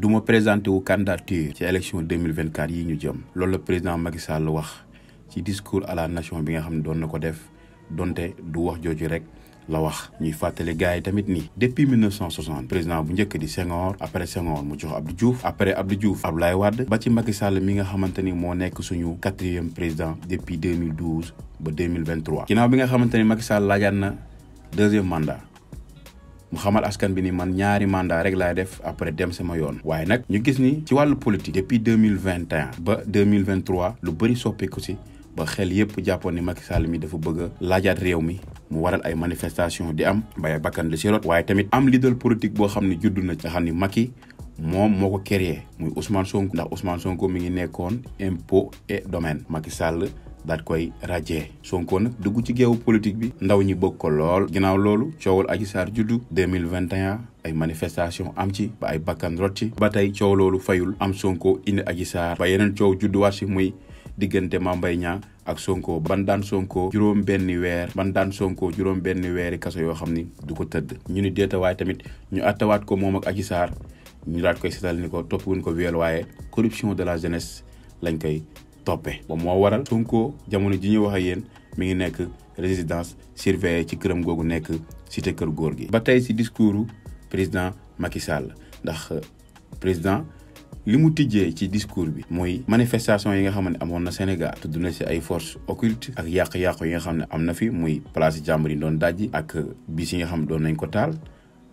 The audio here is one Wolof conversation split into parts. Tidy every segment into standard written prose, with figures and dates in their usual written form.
du ma présenté wu candidature ci élection 2024 yi ñu jëm loolu la président Macky Sall wax ci discours à la nation bi nga xam ne doon na ko def donte du wax jooju rek la wax. ñuy fàttali gars yi tamit ni depuis 1960 président bu njëkk di Senghor, après Senghor mu jox Abdou Diouf, après Abdou Diouf Abdoulaye Wade, ba ci Macky Sall mi nga xamante ni moo nekk suñu 4e président depuis 2012 ba 2023. ginnaaw bi nga xamante ni Macky Sall laajaat na 2e mandat mu xamal askan bi ni man ñaari mandat rek laay def après dem sama yoon. waaye nag ñu gis ni ci wàllu politique depuis 2021 ba 2023 lu bëri soppeeku si ba xel yépp jàppoon ni Macky Sall mi dafa bëgg a laajaat réew mi mu waral ay manifestation di am bay bakkan la si rot. waaye tamit am leader politique boo xam ne judd na nga xam ni Macky moom moo ko créé muy Ousmane Sonko, ndax Ousmane Sonko mi ngi nekkoon impôt et domaine. Macky Sall daat koy radier. Sonko nag dugg ci géewu politique bi ndaw ñi bëgg ko lool. ginnaaw loolu coowal Adji Sarr juddu 2021 ay manifestation am ci ba ay bakkan rot ci ba tey coow loolu fayul am Sonko indi Adji Sarr ba yeneen coow judduwaat si muy diggante Mame Mbaye Niang ak Sonko ban daan Sonko juróom benni weeri kaso yoo xam ni du ko tëdd. ñu ni déeta waaye tamit ñu attawaat ko moom ak Adji Sarr ñu daat koy seetal ni ko topp wuñ ko viol waaye corruption de la jeunesse lañ koy toppee. ba moo waral Sonko jamono ji ñu wax ak yéen mi ngi nekk résidence surveillée ci këram googu nekk cité kër góor gi. ba tey si discours président Macky Sall ndax président li mu tijjee ci discours bi mooy manifestation yi nga xam ne amoon na Sénégal tudd na si ay forces occultes ak yàq-yàqu yi nga xam ne am na fi muy place jàmbur yi doon dajji ak bis yi nga xam ne doon nañ ko taal.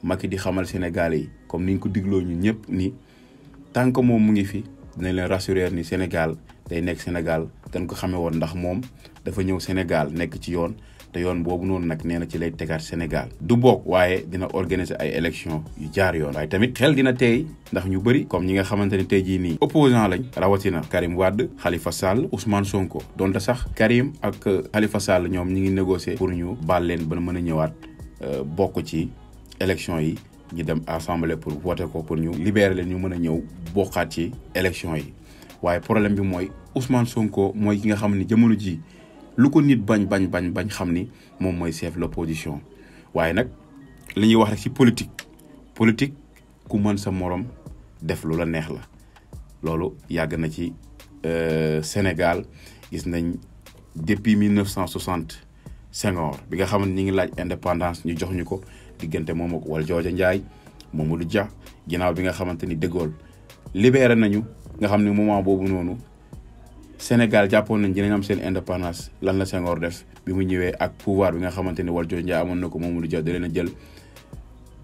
Macky di xamal Sénégalais yi comme niñ ko digloo ñun ñëpp ni tant que moom mu ngi fi dinañ leen rassurer ni Sénégal day nekk Sénégal dañ ko xamee woon ndax moom dafa ñëw Sénégal nekk ci yoon te yoon boobu noonu nag nee na ci lay tegaat Sénégal du bokk waaye dina organiser ay élections yu jaar yoon. waaye tamit xel dina teey ndax ñu bëri comme ñi nga xamante ni tey jii nii opposant lañ rawatina Karim Wade, Khalifa Sall, Ousmane Sonko donte sax Karim ak Khalifa Sall ñoom ñi ngi négocier pour ñu baal leen ba mën a ñëwaat bokk ci élection yi ñu dem assemblée pour voter ko pour ñu libérer leen ñu mën a ñëw bokkaat ci élection yi. waaye problème bi mooy Ousmane Sonko mooy ki nga xam ni jamono ji lu ko nit bañ xam ni moom mooy chef l'opposition. waaye nag li ñuy wax rek ci politique ku mën sa morom def lu la neex la loolu yàgg na ci Sénégal gis nañ depuis 1960 Senghor bi nga xam ne ñi ngi laaj indépendance ñu jox ñu ko diggante moom ak Valdiodio Ndiaye, Mamadou Dia ginnaaw bi nga xamante ni De Gaulle libéré nañu nga xam ne moment boobu noonu Sénégal jàppoon nañ dinañ am seen indépendance. lan la Senghor def bi mu ñëwee ak pouvoir bi nga xamante ni Valdiodio Ndiaye amoon na ko Mamadou Dia da leen a jël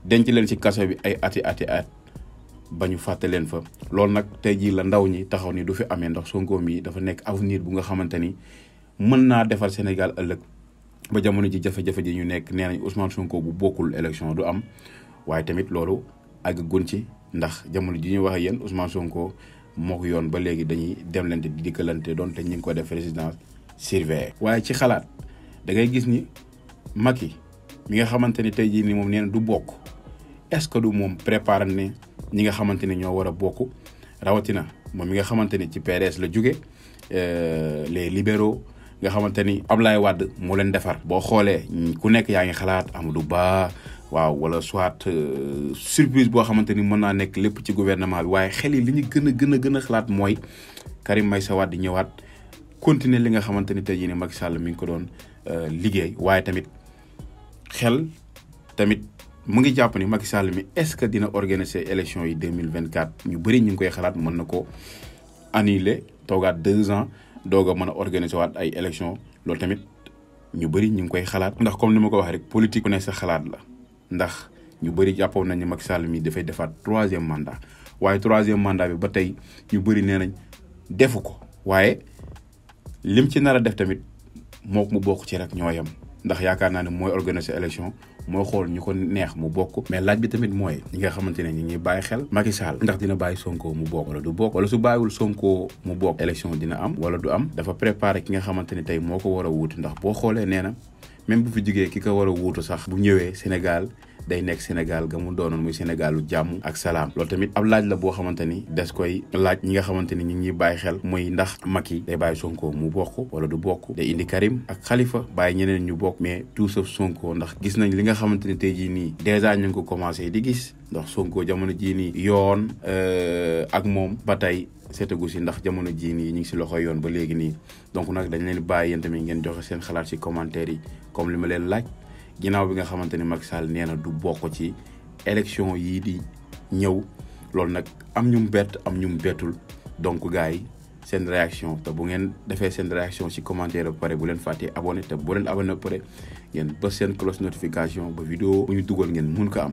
denc leen ci kaso bi ay ati ba ñu fàtte leen fa. loolu nag tey jii la ndaw ñi taxaw ni du fi amee ndax Sonko mi dafa nekk avenir bu nga xamante ni mën naa defar Sénégal ëllëg. ba jamono ji jafe-jafe ji ñu nekk nee nañ Ousmane Sonko bu bokkul élection du am waaye tamit loolu àggagun ci ndax jamono ji ñu wax ak yéen Ousmane Sonko moo ko yoon ba léegi dañuy demlante di dikkalante donte ñu ngi ko def résidence surveillée. waaye ci xalaat da ngay gis ni Macky mi nga xamante ni tey jii ni moom nee na du bokk est-ce que du moom préparé ne ñi nga xamante ni ñoo war a bokk rawatina moom mi nga xamante ni ci PDS la jóge les libéraux. nga xamante ni Abdoulaye Wade moo leen defar. boo xoolee ku nekk yaa ngi xalaat Amadou Ba waaw wala soit surprise boo xamante ni mën naa nekk lépp ci gouvernement bi waaye xel yi li ñu gën a xalaat mooy Karim Meïssa Wade di ñëwaat continuer li nga xamante ni tey jii ne Macky Sall mi ngi ko doon liggéey. waaye tamit xel tamit mu ngi jàpp ni Macky Sall mi est-ce que dina organiser élection yi 2024 ñu bëri ñu ngi koy xalaat mën na ko annuler toogaat 2 ans. doog a mën a organiser waat ay élection loolu tamit ñu bëri ñu ngi koy xalaat. ndax comme ni ma ko waxee rek politique ku ne sa xalaat la ndax ñu bëri jàppoon nañ ne Macky Sall mi dafay defaat 3e mandat waaye 3e mandat bi ba tey ñu bëri nee nañ defu ko. waaye lim ci nar a def tamit mook mu bokk ci rek ñoo yem ndax yaakaar naa ne mooy organiser élection mooy xool ñu ko neex mu bokk. mais laaj bi tamit mooy ñi nga xamante ne ñi ngi bàyyi xel Macky Sall ndax dina bàyyi Sonko mu bokk wala du bokk wala su bàyyiwul Sonko mu bokk élection dina am wala du am. dafa préparé ki nga xamante ne tey moo ko war a wuutu ndax boo xoolee nee na même bu fi jugee ki ko war a wuutu sax bu ñëwee Sénégal day nekk Sénégal ga mu doonoon muy Sénégalu jàmm ak salaam. loolu tamit ab laaj la boo xamante ni des koy laaj ñi nga xamante ni ñu ngi bàyyi xel muy ndax Macky day bàyyi Sonko mu bokk wala du bokk, day indi Karim ak Khalifa bàyyi ñeneen ñu bokk, mais tout sauf Sonko ndax gis nañ li nga xamante ni tey jii nii dèjà ñu ngi ko commencé di gis ndax Sonko jamono jii nii yoon ak moom ba tey seetagu si ndax jamono jii nii ñu ngi si loxo yoon ba léegi nii. donc nag dañ leen bàyyi yéen tamit ngeen joxe seen xalaat si commentaire yi comme li ma leen laaj ginnaaw bi nga xamante ni Macky Sall nee na du bokk ci élection yii di ñëw. loolu nag am ñu mu bett am ñu mu bettul donc gars yi seen réaction te bu ngeen defee seen réaction si commentaire ba pare bu leen fàttee abonné te bu leen abonné ba pare ngeen bës seen cloche notification ba vidéo bu ñu dugal ngeen mun ko am.